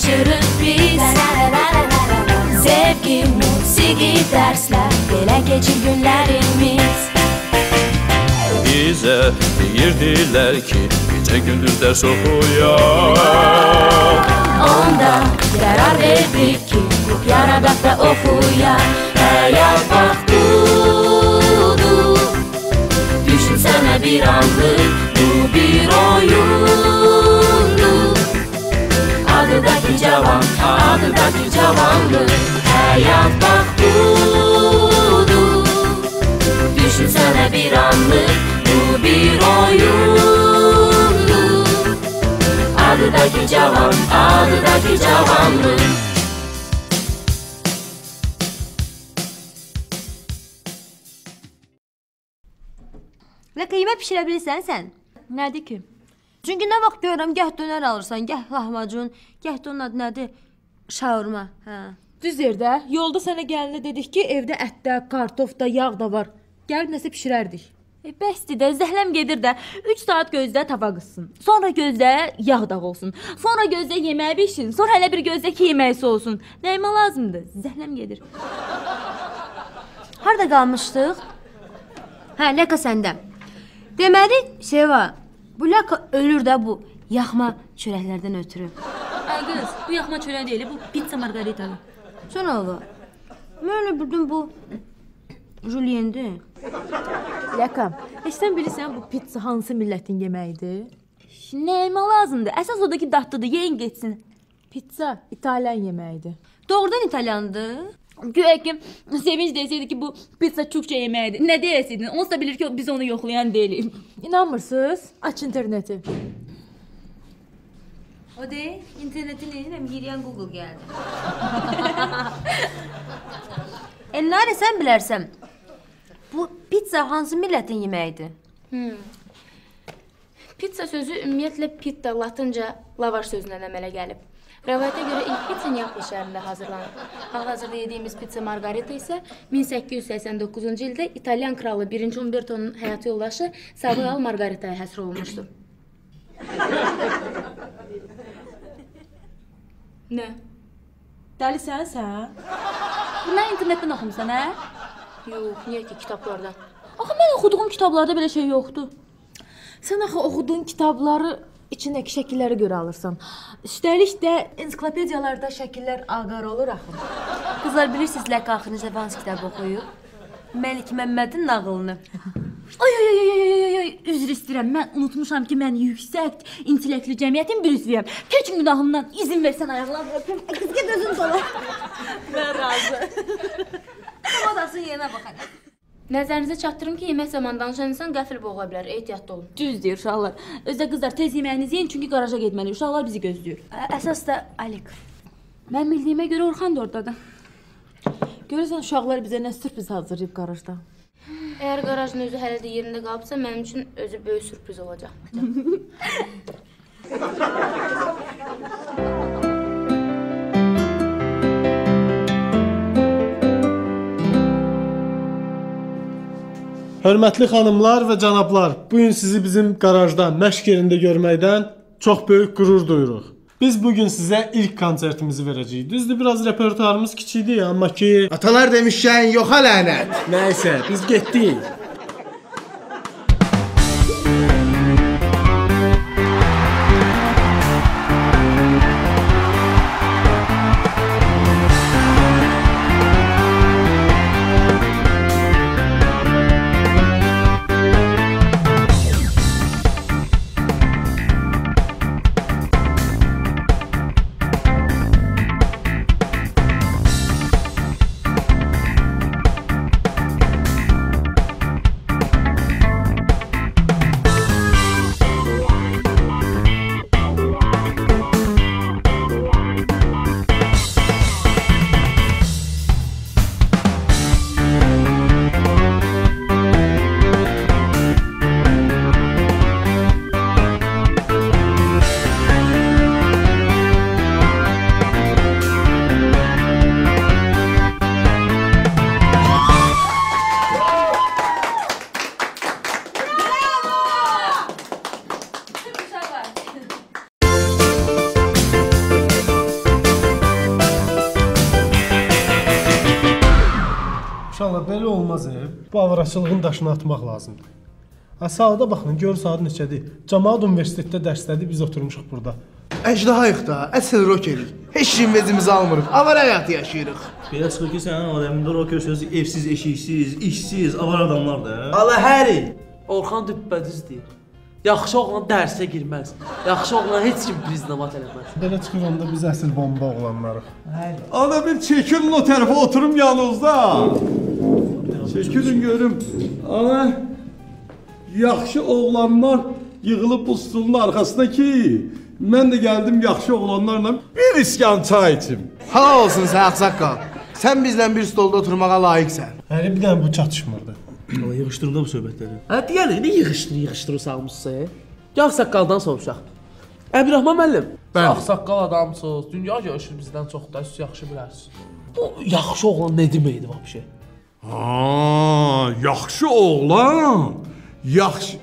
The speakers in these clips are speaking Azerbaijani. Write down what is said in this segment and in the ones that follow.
Danışırıq biz. Sevgi, musiqi, dərslər, belə keçir günlərimiz. Bizə deyirdilər ki, gecə gündüz dərs oxuyaq. Onda qərar verdik ki, klub yaradaq da oxuyaq. Həyat bax budur, düşünsənə bir anlıq, bu bir oyundur. Adıdakı cavan, adıdakı cavanlıq. Həyat bax budur, düşünsənə bir anlıq, bu bir oyundur. Adıdakı cavan, adıdakı cavanlıq. Laka, yemək pişirə bilirsən sən? Nədir ki? Çünki nə vaxt görürəm, gah dönər alırsan, gah lahmacun, gah də onun adı nədir? Şaurma, hə. Düz yerdə, yolda sənə gəlində dedik ki, evdə ət də, kartof da, yağ da var. Gəlib nəsə pişirərdik. Bəsdir də, zəhləm gedir də. 3 saat gözlə tava qızsın. Sonra gözlə yağ dağı olsun. Sonra gözlə yeməyi bişsin. Sonra hələ bir gözlə ki, yeməyi soğusun. Nəyimə lazımdır? Zəhləm gedir. Harada qalmışdıq? Hə, Laka səndə. Deməli, Seva, bu Laka ölür də bu yaxma çörəklərdən ötürü. Ay qız, bu yaxma çörəyi deyil, bu pizza margaritalı. Sən Allah, mən elə bildim bu juliendir. Laka, heç sən bilirsən bu pizza hansı millətin yeməyidir? Nəyimə lazımdır? Əsas odur ki, dadlıdır, yeyin getsin. Pizza İtalyan yeməyidir. Doğrudan İtalyandır. Güya ki, Sevinç deseydi ki, bu pizza Türkçə yeməyidir. Nə deyəsiydin? Onsuz da bilir ki, biz onu yoxlayan deyilik. İnanmırsınız? Aç interneti. O deyil, interneti neyinəm? Yiriyən Google gəldi. Elnarə, sən bilərsən, bu pizza hansı millətin yeməyidir? Pizza sözü ümumiyyətlə pitta, latınca lavaş sözündən əmələ gəlib. Rəvayətə görə ilk pizza Neapol şəhərində hazırlanıb. Hal-hazırda yediyimiz pizza Margarita isə 1889-cu ildə İtalyan kralı 1-ci Umberto'nun həyat yoldaşı Samuel Margarita'ya həsr olunmuşdur. Nə? Dəlisən sən? Bunları internetdən oxumusan, hə? Yox, niyə ki, kitablardan. Axı, mən oxuduğum kitablarda belə şey yoxdur. Sən axı oxuduğun kitabları içindəki şəkillərə görə alırsan. Üstəlik də ensiklopediyalarda şəkillər ağar olur axı. Qızlar, bilirsiniz, Laka axırıncı dəfə hansı kitabı oxuyub? Məlik Məmmədin nağılını. Ay, ay, ay, ay, ay, ay, üzr istəyirəm. Mən unutmuşam ki, mən yüksək intellektli cəmiyyətin bir üzvüyəm. Keçin günahımdan, izin versən ayaqlarını öpüm. Qız, get özün dola. Mən razı. Tomatasın yerinə bax hələ. Nəzərinizə çatdırım ki, yemək zamanı danışan insan qəfil boğula bilər. Ehtiyatlı olun. Düz deyir uşaqlar. Özdə qızlar, tez yeməyinizi yeyin, çünki qaraja getməliyik. Uşaqlar bizi gözləyir. Əsas da Alik. Mən bildiyimə görə Orxan da oradadır. Görürsən, uşaqlar bizə nə sürpriz hazırlayıb qarajda. Əgər qarajın özü hələ də yerində qalıbsa, mənim üçün özü böyük sürpriz olacaq. Hörmətli xanımlar və cənablar, bugün sizi bizim qarajda, məşq yerində görməkdən çox böyük qürur duyuruq. Biz bugün sizə ilk konsertimizi verəcəyik. Düzdür, biraz repertuarımız kiçikdir, amma ki... Atalar demişkən, yoxa lənət. Nəysə, biz getdik. belə olmaz. Bu avaraçılığın daşını atmaq lazımdır. Ha, saata baxın, gör saat neçədir. Camaat universitetdə dərsdədir, biz oturmuşuq burada. Əjdahayıq da, əsl rokerik. Heç kim vezimizi almırıq, avara həyatı yaşayırıq. Belə çıxır ki, sənin aləmində roker sözü evsiz, eşiksiz, işsiz, avar adamlardır. Ala həri, Orxan düppədüz deyir. Yaxşı oğlan dərsə girməz. Yaxşı oğlan heç kim priznavat eləməz. Belə çıxır onda biz əsl bomba oğlanlarıq. Ana bir çəkilin o tərəfə, oturum yanınızda. Çəkilin görüm. Ana, yaxşı oğlanlar yığılıb bu stulun arxasına ki, mən də gəldim yaxşı oğlanlarla bir iskan çay içim. Halal olsun sən ağsaqqal. Sən bizlə bir stolda oturmağa layiqsən. Hələ bir dənə bu çatışmırdı. Allah yığışdırın da bu söhbətləri. Hə, deyəli, nə yığışdırır salmışsın? Gəl ağsaqqaldan soruşaq. Əbdürrahman müəllim, ağsaqqal adamsınız, dünya görüşür bizdən çox da, siz yaxşı bilərsiniz. Bu yaxşı oğlan nə deməkdir vəbşə? Ha, yaxşı oğlan, yaxşı...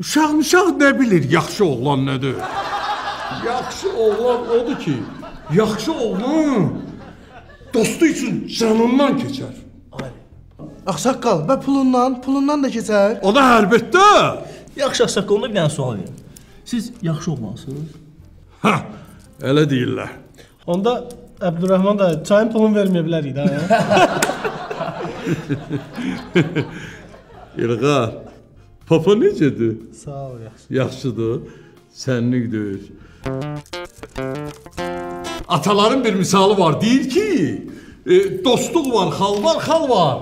Uşaq nə bilir yaxşı oğlan nədir? Yaxşı oğlan odur ki, yaxşı oğlan dostu üçün canından keçər. Ağsaqqal, və pulundan da keçər. O da əlbəttə. Yaxşı ağsaqqal, onda bir dənə sual verim. Siz yaxşı oğlansınız? Hə, elə deyirlər. Onda Əbdürrahman da çayın pulunu verməyə bilərik də. İlqar, papa necədir? Sağ ol, yaxşı. Yaxşıdır, sənlik deyil. Ataların bir misalı var, deyir ki, dostluq var, xal var, xal var.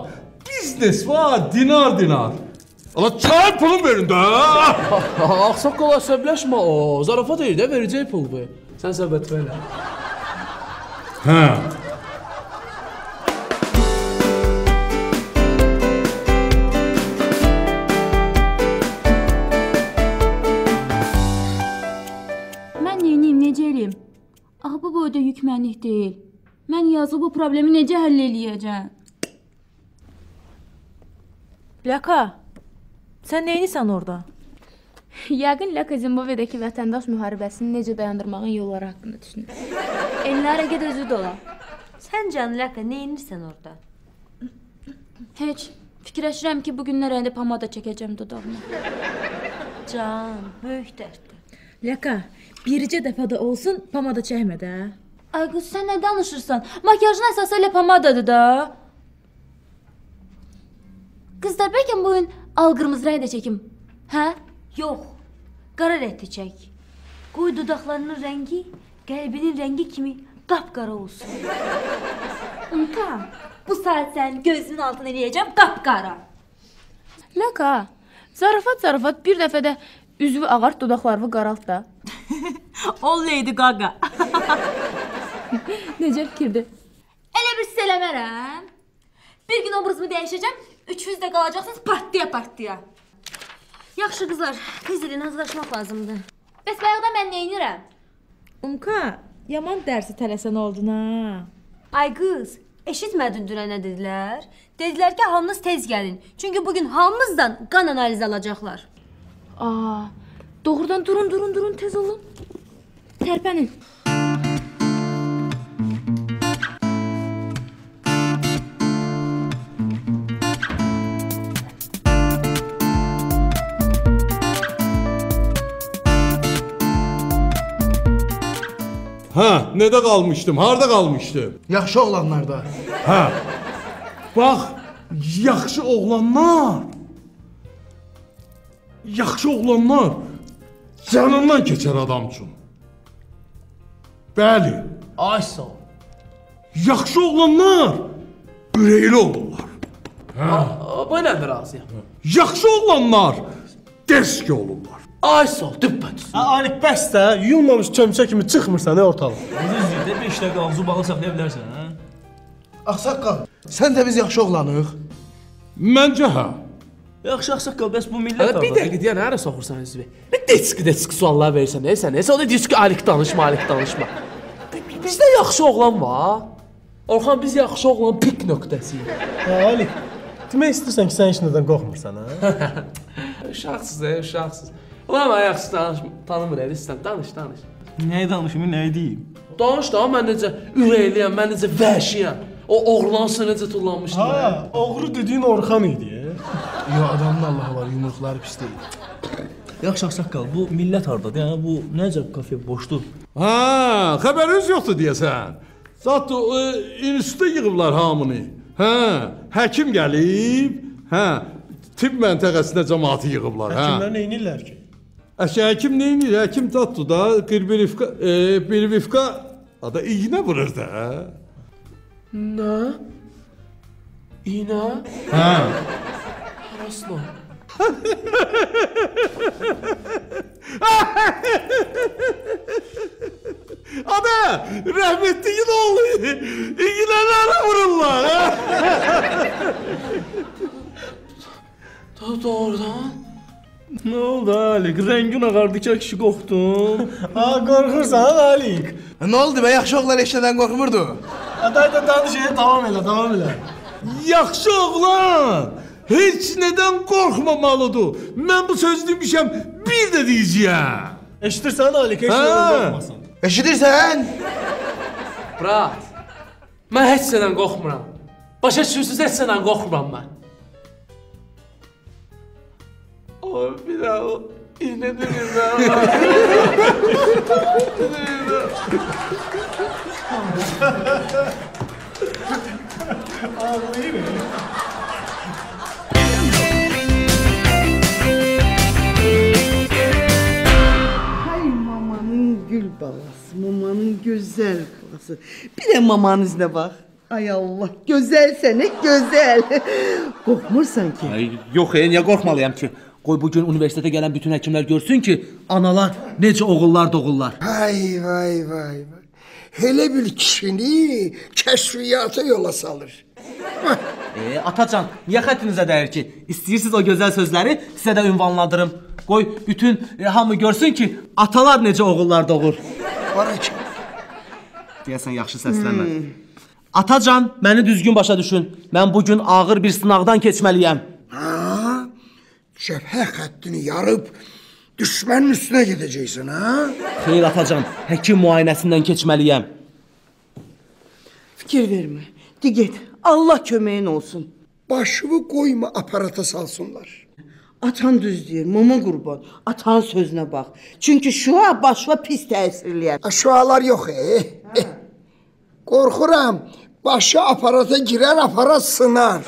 Biznes var, dinar dinar. Ala çay pulunu verin də. Ağsaqqal əsəbləşmə o. Zarafat edir də, verəcək pul bu. Sən söhbət belə. Hə. Mən neyniyim, necə eləyim? Axı bu boyda yük mənlik deyil. Mən yazıq bu problemi necə həll eləyəcəm? Laka, sən neynirsən orada? Yəqin Laka Zimbabvedəki vətəndaş müharibəsini necə dayandırmağın yolları haqqında düşünür. Elnara get özü dola. Sən can Laka, neynirsən orada? Heç, fikirləşirəm ki, bu günlər əldə pomada çəkəcəm dodağıma. Can, böyük dərddir. Laka, bircə dəfə də olsun pomada çəkmə də. Ay qız, sən nə danışırsan? Makyajın əsası elə pomadadır da. Qızlar, bəlkə bugün al qırmızı rəng də çəkim, hə? Yox, qara rəngdə çək. Qoy dodaqlarının rəngi, qəlbinin rəngi kimi qapqara olsun. Umka, bu saat sənin gözünün altına eləyəcəm qapqara. Laka, zarafat bir dəfə də üzvü ağart, dodaqlarını qaralt da. Ol Lady Gaga. Necə fikirdir? Elə bir sizə eləmərəm. Bir gün obrazımı dəyişəcəm, üçünüz də qalacaqsınız partiya-partiya. Yaxşı qızlar, tez edin, hazırlaşmaq lazımdır. Bəs bayaqda mən neynirəm? Umka, yaman dərsi tələsən oldun ha. Ay qız, eşitmədin dünən nə dedilər? Dedilər ki, hamınız tez gəlin. Çünki bugün hamımızdan qan analizi alacaqlar. Aa, doğrudan durun, tez olun. Tərpənin. Hə, nədə qalmışdım, harada qalmışdım? Yaxşı oğlanlarda. Hə, bax, yaxşı oğlanlar, canından keçər adam üçün. Bəli. Ay sağ ol. Yaxşı oğlanlar ürəkli olurlar. Hə. Bu ilə də razıyam. Yaxşı oğlanlar deski olurlar. Ay sağ ol, düppədüz. Arif, bəs də yuyulmamış çömçə kimi çıxmırsan ortalıq. Düz deyir də, 5 dəqiqə ağzı balı saxlaya bilərsən, hə? Ağsaqqal, sən də biz yaxşı oğlanıq. Məncə hə. Yaxşı ağsaqqal, bəs bu millət hardadır? Bir dəqiqə deyən, hara soxursan özünü? Nə deski suallar verirsən, sən? Sən o deyirsən ki, Alik danışma, Alik danışma. Bizdə yaxşı oğlan var. Orxan, biz yaxşı oğlan pik nöqtəsiyik. Alik, demək istəyirsən ki, sən heç nədən qorxmursan, hə? Uşaqsız, uşaqsız. Ulan mən yaxşı tanımır, Rüstəm, danış. Nəyi danışım, nəyi deyim? Danış da, mən necə ürəkliyəm, mən necə vəhşiyəm. O oğruların üstünə necə tullanmışdı. Ha, oğru dediyin Orxan idi. Yo, adamın Allahı var, yumruqları pis deyil. Yaxşı ağsaqqal, bu millət hardadır? Yəni bu necə kafe boşdur? Ha, xəbəriniz yoxdur deyəsən. Zat institutda yığıblar hamını. Hə, həkim gəlib, hə, tibb məntəqəsində cəmaatı yığıblar, hə. Həkimlər nə edirlər ki? Əşi, həkim nə edir? Həkim zatdır da, qirbilifka ada iynə vurur da. Nə? İynə? Hə. Harasına? Ada, rəhmətliyin oğlu iynələrə vururlar, hə? Doğrudan? Nə oldu Alik? Rəngin ağardı ki, kişi qorxdum. Ha, qorxursan Alik. Nə oldu be? Yaxşı oğlan heç nədən qorxmurdu. Adayda danış, davam elə, davam elə. Yaxşı oğlan heç nədən qorxmamalıdır. Mən bu sözü demişəm, bir də deyəcəyəm. Eşidirsən Alik, heç nədən qorxmasan. Eşidirsən? Brat, mən heç nədən qorxmuram. Başa düşürsünüz, heç nədən qorxmuram mən. Abi bir daha o iğne demir ben. Ağlayır mı? Hay mamanın gül balası, mamanın güzel balası. Bir de mamanın yüzüne bak. Ay Allah, güzelse ne güzel. Korkmursan ki. Ay, yox, niyə qorxmalıyam ki? Qoy bugün universitetə gələn bütün həkimlər görsün ki, analar necə oğullar doğurlar. Vay vay vay. Hele bir kişini kəşfiyyata yola salır. Atacan, niyə xətrinizə dəyir ki? İstəyirsiniz o gözəl sözləri sizə də ünvanlandırım. Qoy bütün hamı görsün ki, atalar necə oğullar doğur. Barakallah. Deyəsən yaxşı səslənmədi. Atacan, məni düzgün başa düşün. Mən bugün ağır bir sınaqdan keçməliyəm. Ha? Cəbhə xəttini yarıb düşmənin üstünə gedəcəksən, ha? Xeyr, atacan, həkim müayinəsindən keçməliyəm. Fikir vermə, de get, Allah köməyin olsun. Başımı qoyma aparata salsınlar. Atan düz deyir, mama qurban, atan sözünə bax. Çünki şua başına pis təsir eləyər. Şualar yox, Qorxuram, başı aparata girər, aparat sınar.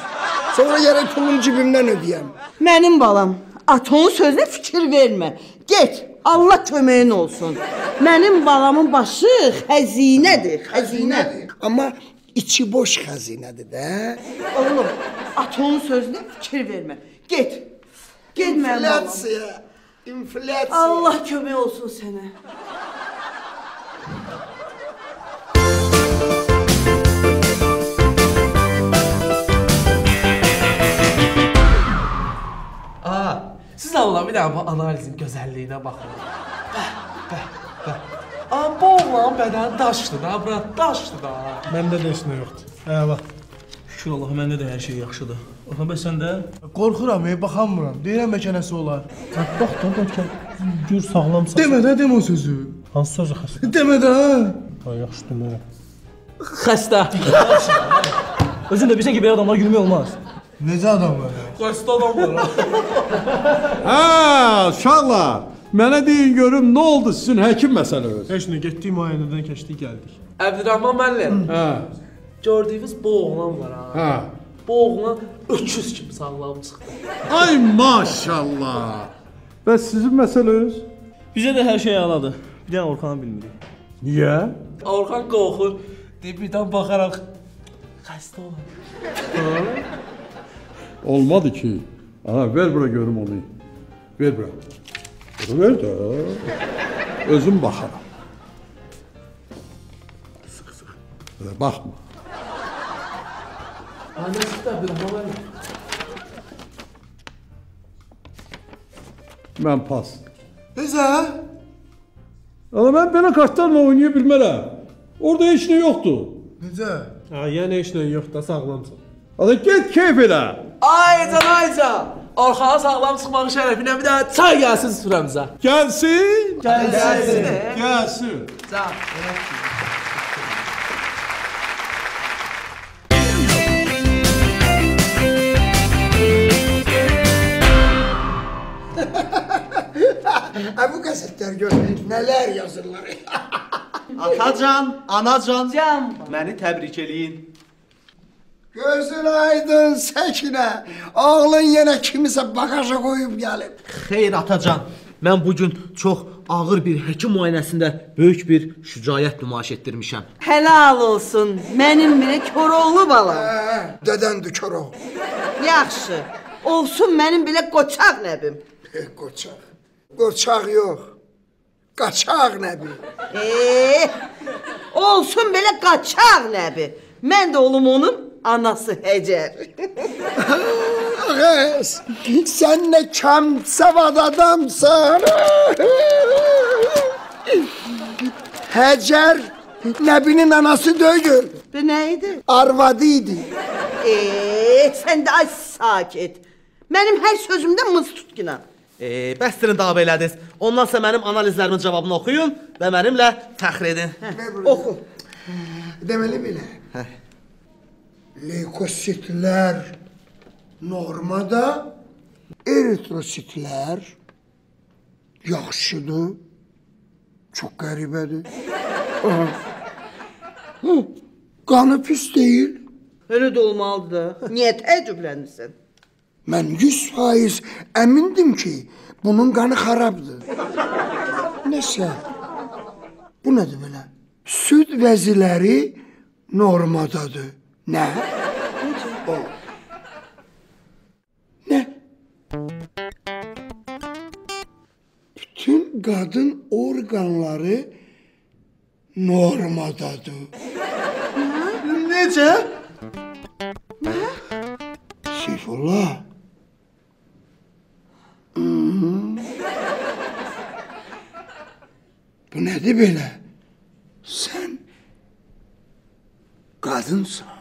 Sonra gərək pulun cibimdən ödəyəm. Mənim balam, atanın sözünə fikir vermə. Get, Allah köməyin olsun. Mənim balamın başı xəzinədir, xəzinədir. Amma içi boş xəzinədir də. Oğlum, atanın sözünə fikir vermə. Get, get mənim balam. İnflyasiya, inflyasiya. Allah kömək olsun sənə. Siz Allah bir dənə bu analizin gözəlliyinə baxın. Bəh, bəh, bəh. Amma bu oğlanın bədəni daşdır da, bura daşdır da. Məndə də heç nə yoxdur. Əla. Şükür Allaha, məndə də hər şey yaxşıdır. Orxan bəy, sən də? Qorxuram, baxanmıram. Deyirəm bəlkə nəsə olar. Bax da, bəlkə gör sağlamsan. Demə də, demə o sözü. Hansı sözü xəstə? Demə də. Ha, yaxşı demərəm. Xəstə. Özün də bilirsən ki, belə adamlara gülmək olmaz. Necə adamlar ya? Xəstə adamlar. Hə, uşaqlar, mənə deyin görüm, nə oldu sizin həkim məsələniz? Heç nə, getdik müayinədən keçdik, gəldik. Əbdürrahman müəllim, hə. Gördüyünüz bu oğlan var ha. Hə. Bu oğlan öküz kimi sağlam çıxdı. Ay maşallah. Bəs sizin məsələniz? Bizə də hər şey əladır. Bir dənə Orxanı bilmirik. Niyə? Orxan qorxur. Deyir, birdən baxaraq xəstə olar. Olmadı ki. Ana, ver bura görüm onu. Ver bura. Bunu ver də. Özüm baxaram. Sıx, sıx. Belə baxma. Ana, nə çıxdı Əbdürrahman müəllim? Mən pas. Necə? Ana, mən belə kartlarla oynaya bilmərəm. Orada heç nə yoxdur. Necə? Ha, yəni heç nə yox da, sağlamsan. Ana, get keyf elə. Aycan, aycan! Orxana sağlam çıxmağın şərəfinə bir dənə çay gəlsin süfrəmizə. Gəlsin! Gəlsin! Gəlsin! Can. Bu qəzetlər gör, nələr yazırlar. Atacan, anacan, məni təbrik eləyin. Gözün aydın Səkinə, oğlun yenə kimisə bagaja qoyub gəlib. Xeyr atacan, mən bugün çox ağır bir həkim müayinəsində böyük bir şücaət nümayiş etdirmişəm. Helal olsun, mənim belə Koroğlu balam. Dədəndir Koroğlu. Yaxşı, olsun mənim belə qoçaq nəbim. Qoçaq, qoçaq yox, qaçaq nəbi. Olsun belə qaçaq nəbi. Mən də olum onun anası Həcər. Qız, sən nə kəm savad adamsan. Həcər Nəbinin anası deyil. Bu nə idi? Arvadı idi. Sən də ay sakit. Mənim hər sözümdə mız tutqina. Bəsdirin dava elədiniz. Ondansa mənim analizlərimin cavabını oxuyun və mənimlə fəxr edin. Oxu. Deməli belə. Leykositlər normada, eritrositlər yaxşıdır, çox qəribədir. Qanı pis deyil. Elə də olmalıdır da. Niyə təəccüblənirsən? Mən 100% əmindim ki, bunun qanı xarabdır. Nəsə, bu nədir belə? Süd vəziləri normadadır. Nə? O. Nə? Bütün qadın orqanları normadadır. Necə? Nə? Seyfullah. Bu nədir belə? Sən qadınsan.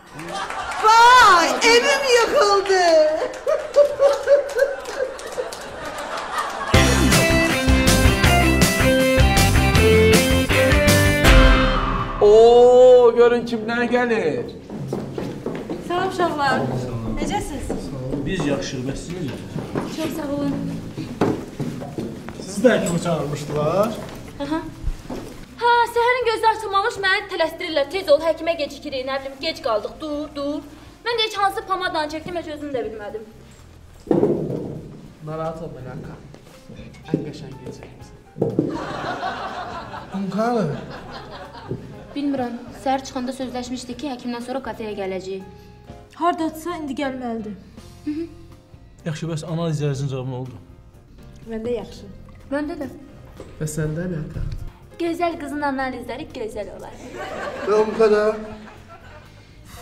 Vay, evim yıkıldı. Oo, görün kimlər gəlir. Salam uşaqlar. Necəsiniz? Biz yaxşıyıq, bəs siz necəsiniz? Çox sağ olun. Sizi də həkimə çağırmışdılar. Aha. Hə, səhərin gözü açılmamış məni tələsdirirlər. Tez ol, həkimə gecikirik, nə bilim, gec qaldıq. Dur, dur. Mən də heç hansı pomadanı çəkdim, heç özüm də bilmədim. Narahat olma, Laka. Ən qəşəng gecəyimiz. Umkalı. Bilmirəm, səhər çıxanda sözləşmişdik ki, həkimdən sonra kafeyə gələcəyik. Hardadırsa indi gəlməlidir. Yaxşı, bəs analizlərinizin cavabı nə oldu? Məndə yaxşı. Məndə də. Bəs səndə, Laka? Gözəl qızın analizləri gözəl olar. Və Umka da?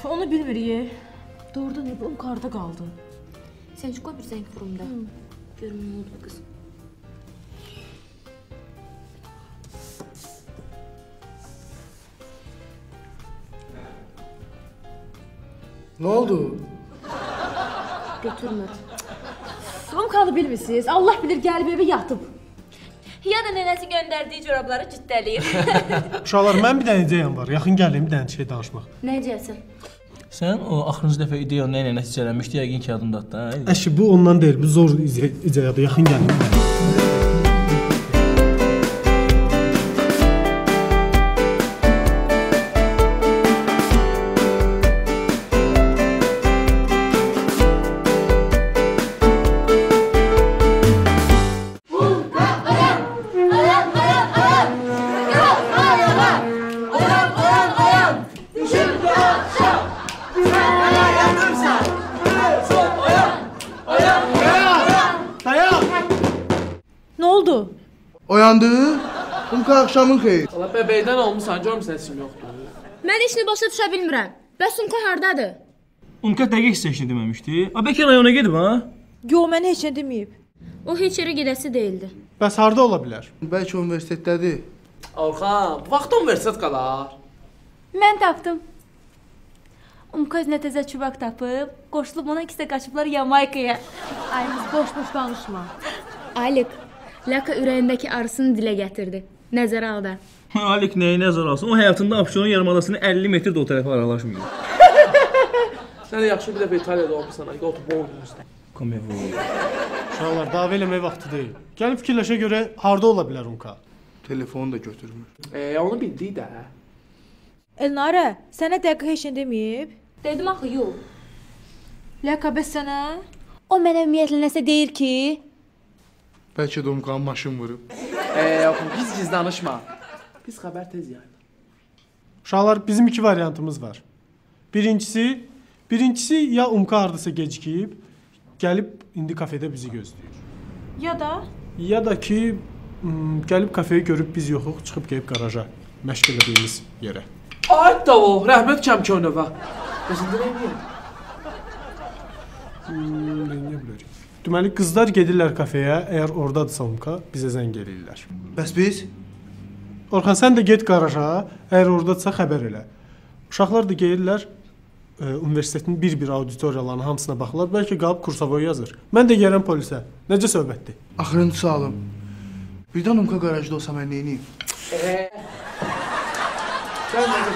Onu bilmirik. Doğrudan bu Umka harda qaldı? Sən qoy bir zəng vurum da. Görüm nə oldu qız. Nə oldu? Götürmür. Umkanı bilmirsiniz. Allah bilir gəlib evə yatıb. Ya da nənəsi göndərdiyi corabları cütdəliyir. Uşaqlar, mənim bir dənə ideyam var. Yaxın gəlin, bir dənə şey danışmaq. Nə ideyası? Sən o axırıncı dəfə ideya nə ilə nəticələnmişdi, yəqin ki yadındadır da. Əşi, bu ondan deyil, bu zor ideyadır. Yaxın gəlin. Oyandı. Umka axşamın xeyir. Allah bəbəkdən olmusan, görmüsən heç kim yoxdur. Mən heç nə başa düşə bilmirəm. Bəs Umka hardadır? Umka dəqiq sizə heç nə deməmişdi. A, bəlkə rayona gedib, ha? Yox, mənə heç nə deməyib. O heç yerə gedəsi deyildi. Bəs harda ola bilər? Bəlkə universitetdədir. Orxan, bu vaxt universitet qalar. Mən tapdım. Umka özünə təzə çubaq tapıb, qoşulub ona ikisi də qaçıblar Yamaykaya. Ay, boş-boş danışma. Alik, Laka ürəyindəki arısını dilə gətirdi. Nəzərə al da. Alik nəyi nəzərə alsın? O həyatında Abşeron yarımadasını 50 metr də o tərəfə aralaşmıyor. Sən də yaxşı bir dəfə İtaliyada olmuşsan, Alik, otur boynun üstə. Come vuoi. Uşaqlar, dava eləmək vaxtı deyil. Gəlin fikirləşə görə harda ola bilər Umka? Telefonu da götürmür. Onu bildik də. Elnarə, sənə dəqiq heç nə deməyib? Dedim axı, yox. Laka, bəs sənə? O mənə ümumiyyətlə nəsə deyir ki... Bəlkə də Umkanın maşın vurub. Pis danışma. Pis xəbər tez yayılır. Uşaqlar, bizim iki variantımız var. Birincisi ya Umka hardasa gecikib, gəlib indi kafedə bizi gözləyir. Ya da? Ya da ki, gəlib kafeyi görüb biz yoxuq, çıxıb gəlib qaraja, məşq elədiyimiz yerə. Ay davo, rəhmət kəmkönövə. Bəs indi nə edeyim? Nə edə bilərik? Deməli, qızlar gedirlər kafeyə, əgər oradadırsa Umka, bizə zəng eləyirlər. Bəs biz? Orxan, sən də get qaraja, əgər oradadırsa xəbər elə. Uşaqlar da gelirlər, universitetin bir-bir auditoriyalarının hamısına baxırlar, bəlkə qalıb kursavoy yazır. Mən də gələm polisə. Necə söhbətdir? Axırıncı sualım. Birdən Umka qarajda olsa mən neyniyim? Sən necə?